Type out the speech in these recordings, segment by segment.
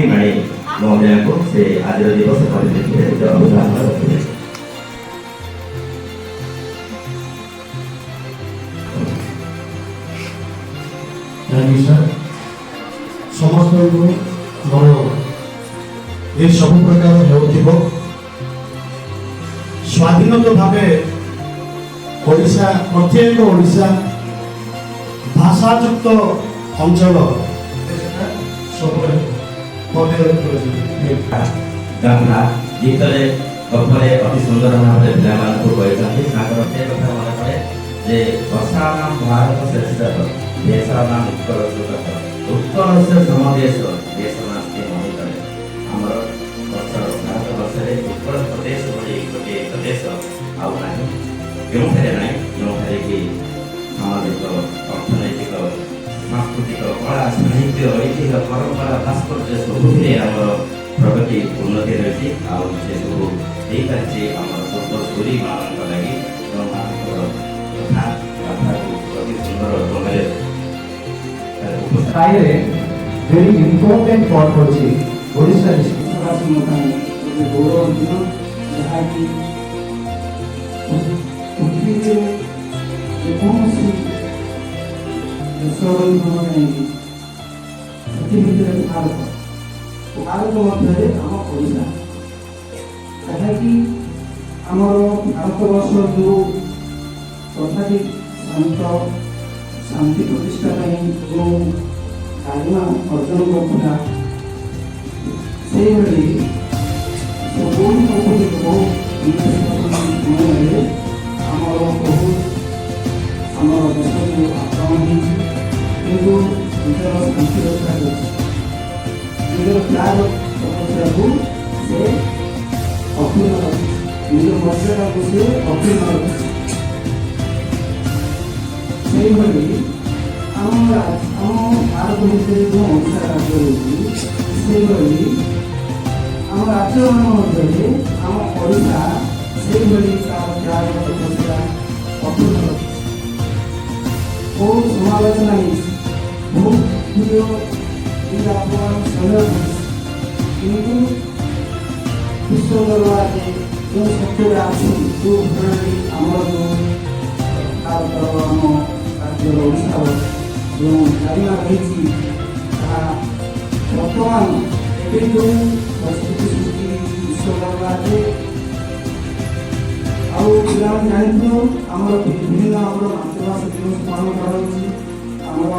ଲକ୍ଷ୍ମୀମଣି ମହୋଦୟାଙ୍କୁ ସେ ଆଜିର ଦିବସ ପରିପ୍ରେକ୍ଷୀରେ ନିଜ ଅଭିଭାଷଣ ରଖିବେ। Thank you sir. ସମସ୍ତଙ୍କୁ ମୋର ଏ ସବୁ ପ୍ରକାର ହେଉଥିବ। ସ୍ୱାଧୀନତା ଭାବେ ଓଡ଼ିଶା, ପ୍ରତ୍ୟେକ ଓଡ଼ିଶା ଭାଷାଯୁକ୍ତ ଅଞ୍ଚଳ, ସେଟା ସଫଳ ହେବ। ଗାଥା ଗୀତରେ ଗପରେ ଅତି ସୁନ୍ଦର ଭାବରେ ପିଲାମାନଙ୍କୁ କହିଛନ୍ତି। ତାଙ୍କର ସେ କଥା ମନେ ପଡ଼େ ଯେ ବର୍ଷାନାମ ଭାରତ ଶ୍ରେଷ୍ଠ ଦେଶାନାମ ଉତ୍କଳ ସୁଗତ, ଉତ୍କଳସ୍ୟ ସମଦେଶ ଦେଶ ନାସ୍ତି ମହୀତଳେ। ଆମର ବର୍ଷ ଭାରତ ବର୍ଷରେ ଉତ୍କଳ ପ୍ରଦେଶ ଭଳି ଗୋଟିଏ ପ୍ରଦେଶ ଆଉ ନାହିଁ, କେଉଁଠାରେ ନାହିଁ, ଯେଉଁଠାରେ କି ସାମାଜିକ, ଅର୍ଥନୈତିକ, ସାଂସ୍କୃତିକ, କଳା, ସାହିତ୍ୟ, ଐତିହ୍ୟ, ପରମ୍ପରା, ଭାସ୍କର୍ଯ୍ୟ ସବୁଥିରେ ଆମର ପ୍ରଗତି, ଉନ୍ନତି ରହିଛି। ଆଉ ସେସବୁ ହେଇପାରିଛି ଆମର ପୂର୍ବସୂରୀ ମାନଙ୍କ ଲାଗି ଏବଂ ତାଙ୍କର କଥା କଥାକୁ ଅତି ସୁନ୍ଦର ଢଙ୍ଗରେ ଉପସ୍ଥାପନ ତାଇରେ ଭେରି ଇମ୍ପୋର୍ଟାଣ୍ଟ ପାର୍ଟ ହେଉଛି ଓଡ଼ିଶା ଡିଷ୍ଟ୍ରିକ୍ଟ। ଦେଶବାସୀଙ୍କ ପାଇଁ ଗୋଟେ ଗୌରବ ଦିନ, ଯାହାକି ପୃଥିବୀରେ ଯେକୌଣସି ଦେଶ ରହିଥାଉ କାହିଁକି, ସେଥି ଭିତରେ ଭାରତ, ଭାରତ ମଧ୍ୟରେ ଆମ ଓଡ଼ିଶା, ଯାହାକି ଆମର ଭାରତବର୍ଷ ଯେଉଁ ତଥାପି ଶାନ୍ତି ପ୍ରତିଷ୍ଠା ପାଇଁ ଯେଉଁ ଗାରିମା ଅର୍ଜନ କରିଥିଲା, ସେଇଭଳି ସବୁ ବହୁତ ସମୟରେ ଆମର ବହୁତ ଆମର ଦେଶକୁ ଆକ୍ରମଣ ହେଇଛି, କିନ୍ତୁ ନିଜର ଶାନ୍ତି ରକ୍ଷା କରିଛି, ନିଜର ତ୍ୟାଗ ତପସ୍ୟାକୁ ସେ ଅକ୍ଷୁଣ୍ଣ ରଖିଛି, ନିଜ ମର୍ଯ୍ୟାଦାକୁ ସେ ଅକ୍ଷୁଣ୍ଣ ରଖିଛି। ସେଇଭଳି ଆମ ଭାରତ ଭିତରେ ଯେଉଁ ଓଡ଼ିଶା ରାଜ୍ୟ ରହିଛି, ସେଇଭଳି ଆମ ରାଜ୍ୟମାନଙ୍କ ମଧ୍ୟରେ ଆମ ଓଡ଼ିଶା ସେଇଭଳି ତାର ତ୍ୟାଗ ତପସ୍ୟା ଅକ୍ଷୁଣ୍ଣ ରଖିଛି। ବହୁତ ସମାଲୋଚନା ହେଇଛି, ବହୁତ ଗୁଡ଼ିଏ ଅପମାନ ସହ୍ୟ କରିଛି, କିନ୍ତୁ ବିଶ୍ୱ ଦରବାରରେ ଯେଉଁ ସତ୍ୟଟା ଅଛି, ଯେଉଁ ଘଟଣାଟି ଆମର ଯେଉଁ ଭାରତର, ଆମ ରାଜ୍ୟର, ଓଡ଼ିଶାର ଯେଉଁ ଗାରିମା ରହିଛି, ତାହା ବର୍ତ୍ତମାନ ଏବେ ଯେଉଁ ପରିସ୍ଥିତି ସୃଷ୍ଟି ହେଇଛି ବିଶ୍ୱ ଦରବାରରେ। ଆଉ ପିଲାମାନେ ଜାଣିଥିବ, ଆମର ବିଭିନ୍ନ ଆମର ମାତୃଭାଷା ଦିବସ ପାଳନ କରାଯାଉଛି ଆମର।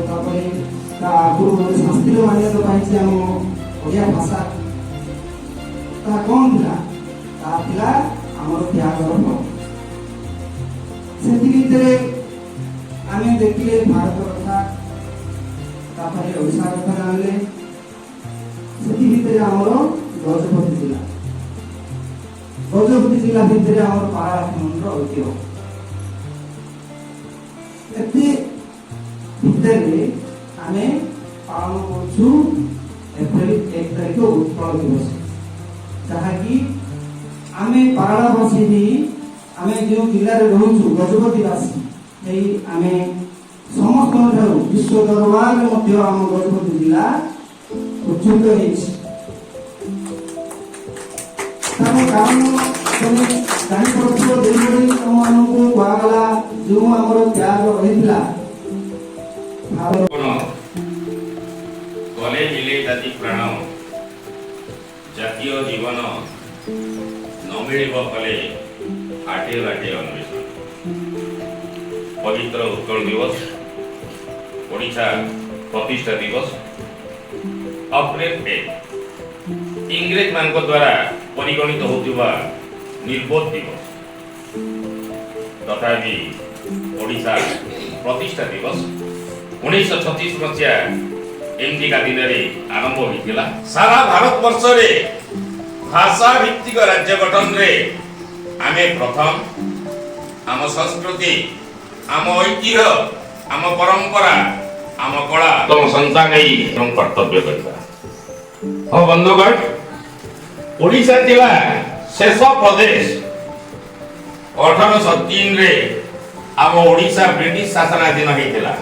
ତାପରେ ତା ଆଗରୁ ଗୋଟେ ଶାସ୍ତ୍ରୀୟ ମାନ୍ୟତା ପାଇଛି ଆମ ଓଡ଼ିଆ ଭାଷା। ତାହା କ'ଣ ଥିଲା? ତାହା ଥିଲା ଆମର ତ୍ୟାଗର ଫଳ। ସେତିକି ଭିତରେ ଆମେ ଦେଖିଲେ ଭାରତ କଥା, ତାପରେ ଓଡ଼ିଶା କଥା ଜାଣିଲେ। ସେଥି ଭିତରେ ଆମର ଗଜପତି ଜିଲ୍ଲା, ଗଜପତି ଜିଲ୍ଲା ଭିତରେ ଆମର ପାରଳାଖେମୁଣ୍ଡିର ଐତିହ୍ୟ। ଏତେ ଭିତରେ ଆମେ ପାଳନ କରୁଛୁ ଏପ୍ରିଲ 1 ତାରିଖ ଉତ୍କଳ ଦିବସ, ଯାହାକି ଆମେ ପାରଳାବାସୀ ହେଇ, ଆମେ ଯେଉଁ ଜିଲ୍ଲାରେ ରହୁଛୁ, ଗଜପତିବାସୀ ହେଇ, ଆମେ ସମସ୍ତଙ୍କ ଠାରୁ ବିଶ୍ୱ ଦରବାରରେ ମଧ୍ୟ ଆମ ଗଜପତି ଜିଲ୍ଲା ଉଚ୍ଚିତ ହେଇଛି। ତାର କାରଣ ତମେ ଜାଣିପାରୁଥିବ, ଯେଉଁଭଳି ତମମାନଙ୍କୁ କୁହାଗଲା, ଯେଉଁ ଆମର ତ୍ୟାଗ ରହିଥିଲା ଭାରତ କଣ ଗଲେ ମିଲେ ଜାତି ପ୍ରାଣ, ଜାତୀୟ ଜୀବନ ନ ମିଳିବ କଲେ ଆଟେ ବାଟେ ଅନ୍ୱେଷଣ। ପବିତ୍ର ଉତ୍କଳ ଦିବସ, ଓଡ଼ିଶା ପ୍ରତିଷ୍ଠା ଦିବସ, ଅପ୍ରିଲ 1, ଇଂରେଜମାନଙ୍କ ଦ୍ୱାରା ପରିଗଣିତ ହେଉଥିବା ନିର୍ବୋଧ ଦିବସ, ତଥାପି ଓଡ଼ିଶା ପ୍ରତିଷ୍ଠା ଦିବସ 1936 ମସିହା ଏମିତିକା ଦିନରେ ଆରମ୍ଭ ହୋଇଥିଲା। ସାରା ଭାରତବର୍ଷରେ ଭାଷା ଭିତ୍ତିକ ରାଜ୍ୟ ଗଠନରେ ଆମେ ପ୍ରଥମ। ଆମ ସଂସ୍କୃତି, ଆମ ଐତିହ୍ୟ, ଆମ ପରମ୍ପରା, ଆମ କଳା ତମ ସନ୍ତାନ ହେଇ ଏବଂ କର୍ତ୍ତବ୍ୟ କରିବା। ହଁ ବନ୍ଧୁଗଣ, ଓଡ଼ିଶା ଥିଲା ଶେଷ ପ୍ରଦେଶ। 1803ରେ ଆମ ଓଡ଼ିଶା ବ୍ରିଟିଶ ଶାସନାଧୀନ ହେଇଥିଲା।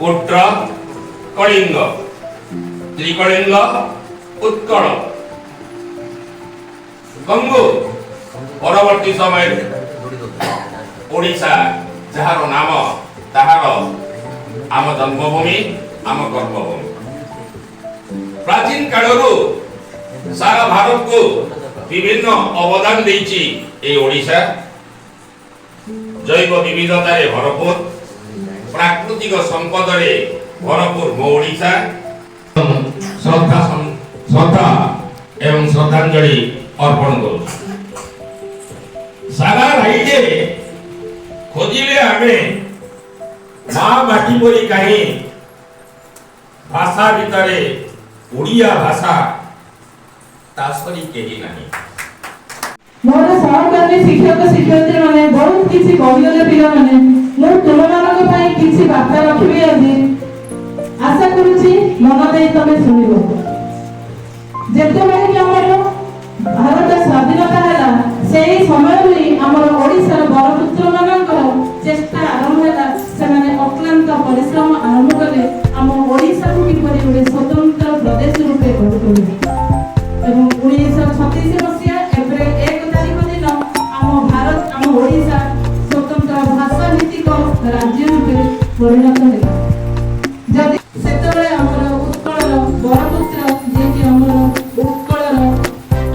କୋଟ୍ର, କଳିଙ୍ଗ, ତ୍ରିକଳିଙ୍ଗ, ଉତ୍କଳ, ଗଙ୍ଗୁ। ପରବର୍ତ୍ତୀ ସମୟରେ ଓଡ଼ିଶା ଯାହାର ନାମ, ତାହାର ଆମ ଜନ୍ମଭୂମି, ଆମ କର୍ମଭୂମି। ପ୍ରାଚୀନ କାଳରୁ ସାରା ଭାରତକୁ ବିଭିନ୍ନ ଅବଦାନ ଦେଇଛି ଏଇ ଓଡ଼ିଶା। ଜୈବ ବିବିଧତାରେ ଭରପୁର, ପ୍ରାକୃତିକ ସମ୍ପଦରେ ଭରପୁର ମୋ ଓଡ଼ିଶା। ଶ୍ରଦ୍ଧା ଏବଂ ଶ୍ରଦ୍ଧାଞ୍ଜଳି ଅର୍ପଣ କରୁଛୁ। ସାରା ରାଇଜେ ଖୋଜିଲେ ଆମେ ମା ମାଟି ପରି କାହିଁ, ଭାଷା ଭିତରେ ଓଡ଼ିଆ ଭାଷା ତା ସରି କେହି ନାହିଁ। ମୋର ସହକର୍ମୀ ଶିକ୍ଷକ ଶିକ୍ଷୟିତ୍ରୀ ମାନେ ବହୁତ କିଛି କହିଗଲେ। ପିଲାମାନେ, ମୁଁ ତୁମମାନଙ୍କ ପାଇଁ କିଛି ବାର୍ତ୍ତା ରଖିବି ଆଜି। ଆଶା କରୁଛି ମନ ଦେଇ ତମେ ଶୁଣିବ। ଯେତେବେଳେ କି ଆମର ଭାରତ ସ୍ୱାଧୀନତା ହେଲା, ସେହି ସମୟରୁ ହିଁ ଆମର ଓଡ଼ିଶାର ବରପୁତ୍ର ମାନଙ୍କର ଚେଷ୍ଟା ଆରମ୍ଭ ହେଲା। ସେମାନେ ଅକ୍ଲାନ୍ତ ପରିଶ୍ରମ ଆରମ୍ଭ କଲେ ଆମ ଓଡ଼ିଶାକୁ କିପରି ଗୋଟେ ସ୍ୱତନ୍ତ୍ର ପ୍ରଦେଶ ରୂପେ ଗଢ଼ି ତୋଳିବେ। ଏବଂ 1936 ମସିହା ଏପ୍ରିଲ 1 ତାରିଖ ଦିନ ଆମ ଭାରତ, ଆମ ଓଡ଼ିଶା ସ୍ୱତନ୍ତ୍ର ଭାଷା ଭିତ୍ତିକ ରାଜ୍ୟ ରୂପେ ପରିଣତ ହେଲା। ଯଦି ସେତେବେଳେ ଆମର ଉତ୍କଳର ବରପୁତ୍ର, ଯିଏକି ଆମର ଉତ୍କଳର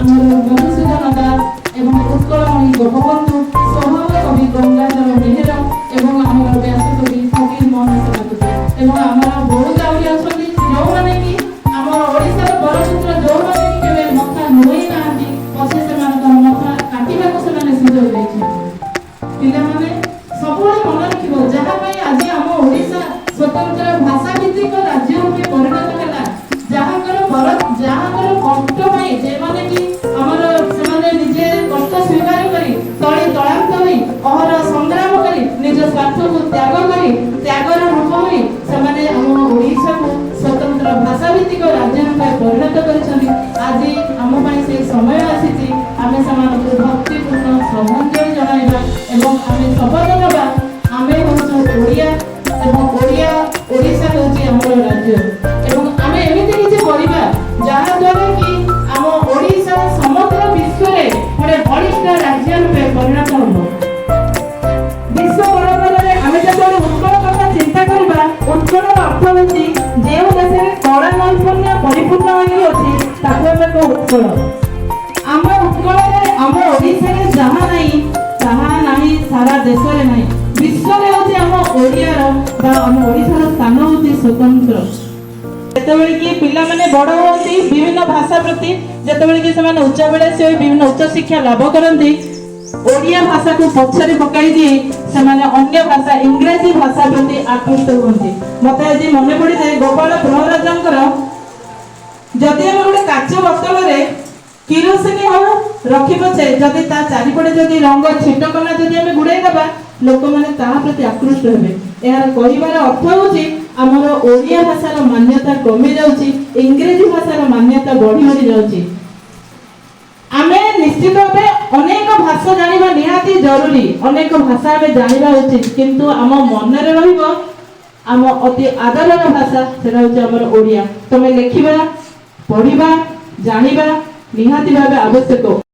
ଆମର ମଧୁସୂଦନ ଦାସ ଏବଂ ଉତ୍କଳମଣି ଗୋପବନ୍ଧୁ, ସ୍ୱଭାବ କବି ଗଙ୍ଗାଧର ମେହେର ଏବଂ ଆମର ବ୍ୟାସକବି ଫକୀର ମୋହନ ସେନାପତି ଏବଂ ଆମର ବହୁତ ଆହୁରି ଅଛନ୍ତି, ଯେଉଁମାନେ କି ଆମର ଓଡ଼ିଶାର ବରପୁତ୍ର, ଯେଉଁମାନେ କି କେବେ ମଥା ନୁଆଇଁ ନାହାନ୍ତି, ପଛେ ସେମାନଙ୍କର ମଥା କାଟିବାକୁ ସେମାନେ ସୁଯୋଗ ଦେଇଛନ୍ତି। ପିଲାମାନେ, ସବୁବେଳେ ମନେ ରଖିବ, ଯାହା ପାଇଁ ଆଜି ଆମ ଓଡ଼ିଶା ସ୍ୱତନ୍ତ୍ର ଭାଷା ଭିତ୍ତିକ ରାଜ୍ୟ ରୂପେ ପରିଣତ ହେଲା, ଯାହାଙ୍କର କଷ୍ଟ ପାଇଁ, ଯେଉଁମାନେ କି ଆମର ସେମାନେ ନିଜେ କଷ୍ଟ ସ୍ୱୀକାର କରି, ତଳି ତଳାନ୍ତ ହୋଇ, ଅହରହ ସଂଗ୍ରାମ କରି, ନିଜ ସ୍ୱାର୍ଥକୁ ତ୍ୟାଗ କରି, ତ୍ୟାଗର ରୂପ ହୋଇ ସେମାନେ ଆମ ଓଡ଼ିଶାକୁ ସ୍ୱତନ୍ତ୍ର ଭାଷା ଭିତ୍ତିକ ରାଜ୍ୟ ରୂପେ ପରିଣତ କରିଛନ୍ତି। ଆଜି ଆମ ପାଇଁ ସେଇ ସମୟ ଆସିଛି, ଆମେ ସେମାନଙ୍କୁ ଭକ୍ତିପୂର୍ଣ୍ଣ ଶ୍ରଦ୍ଧାଞ୍ଜଳି ଜଣାଇବା ଏବଂ ଆମେ ଶପଥ ନେବା, ଆମେ ହେଉଛୁ ଓଡ଼ିଆ ଏବଂ ଓଡ଼ିଶା ହେଉଛି ଆମର ରାଜ୍ୟ ଏବଂ ଆମେ ଏମିତି କିଛି କରିବା ଯାହାଦ୍ୱାରା କି ଆମ ଓଡ଼ିଶା ସମଗ୍ର ବିଶ୍ୱରେ ଗୋଟେ ବଳିଷ୍ଠ ରାଜ୍ୟ ରୂପେ ପରିଣତ ହେବ। ବିଶ୍ୱ ଦରବାରରେ ଆମେ ଯେତେବେଳେ ଉତ୍କଳ କଥା ଚିନ୍ତା କରିବା, ଉତ୍କଳର ଅର୍ଥ ହେଉଛି ଯେଉଁ ଦେଶରେ କଳା ନୈପୁଣ୍ୟ ପରିପୂର୍ଣ୍ଣ ହୋଇକି ଅଛି, ତାକୁ ଆମେ କହୁ ଉତ୍କଳ। ଆମ ଉତ୍କଳରେ, ଆମ ଓଡ଼ିଶାରେ ଯାହା ନାହିଁ ତାହା ନାହିଁ, ସାରା ଦେଶରେ ନାହିଁ, ବିଶ୍ୱରେ ହେଉଛି ଆମ ଓଡ଼ିଆର ବା ଆମ ଓଡ଼ିଶାର ସ୍ଥାନ ହେଉଛି ସ୍ୱତନ୍ତ୍ର। ଯେତେବେଳେ କି ପିଲାମାନେ ବଡ଼ ହୁଅନ୍ତି, ବିଭିନ୍ନ ଭାଷା ପ୍ରତି ଯେତେବେଳେ କି ସେମାନେ ଉଚ୍ଚାଭିଳାଷୀ ହୋଇ ବିଭିନ୍ନ ଉଚ୍ଚ ଶିକ୍ଷା ଲାଭ କରନ୍ତି, ଓଡ଼ିଆ ଭାଷାକୁ ପଛରେ ପକାଇ ଦେଇ ସେମାନେ ଅନ୍ୟ ଭାଷା, ଇଂରାଜୀ ଭାଷା ପ୍ରତି ଆକୃଷ୍ଟ ହୁଅନ୍ତି। ମତେ ଆଜି ମନେ ପଡ଼ିଯାଏ ଗୋପାଳ ପ୍ରହରାଜଙ୍କର, ଯଦି ଆମେ ଗୋଟେ କାଚ ବୋତଲରେ କିରୋସିନି ହଉ ରଖି ପଛେ, ଯଦି ତା ଚାରିପଟେ ଯଦି ରଙ୍ଗ ଛିଟକନା ଯଦି ଆମେ ଗୁଡ଼େଇ ଦେବା, ଲୋକମାନେ ତାହା ପ୍ରତି ଆକୃଷ୍ଟ ହେବେ। ଏହାର କହିବାର ଅର୍ଥ ହେଉଛି ଆମର ଓଡ଼ିଆ ଭାଷାର ମାନ୍ୟତା କମି ଯାଉଛି, ଇଂରାଜୀ ଭାଷାର ମାନ୍ୟତା ବଢି ବଢି ଯାଉଛି। ଆମେ ନିଶ୍ଚିତ ଭାବେ ଅନେକ ଭାଷା ଜାଣିବା ନିହାତି ଜରୁରୀ, ଅନେକ ଭାଷା ଆମେ ଜାଣିବା ଉଚିତ, କିନ୍ତୁ ଆମ ମନରେ ରହିବ ଆମ ଅତି ଆଦରର ଭାଷା, ସେଟା ହଉଛି ଆମର ଓଡ଼ିଆ। ତମେ ଲେଖିବା, ପଢିବା, ଜାଣିବା ନିହାତି ଭାବେ ଆବଶ୍ୟକ।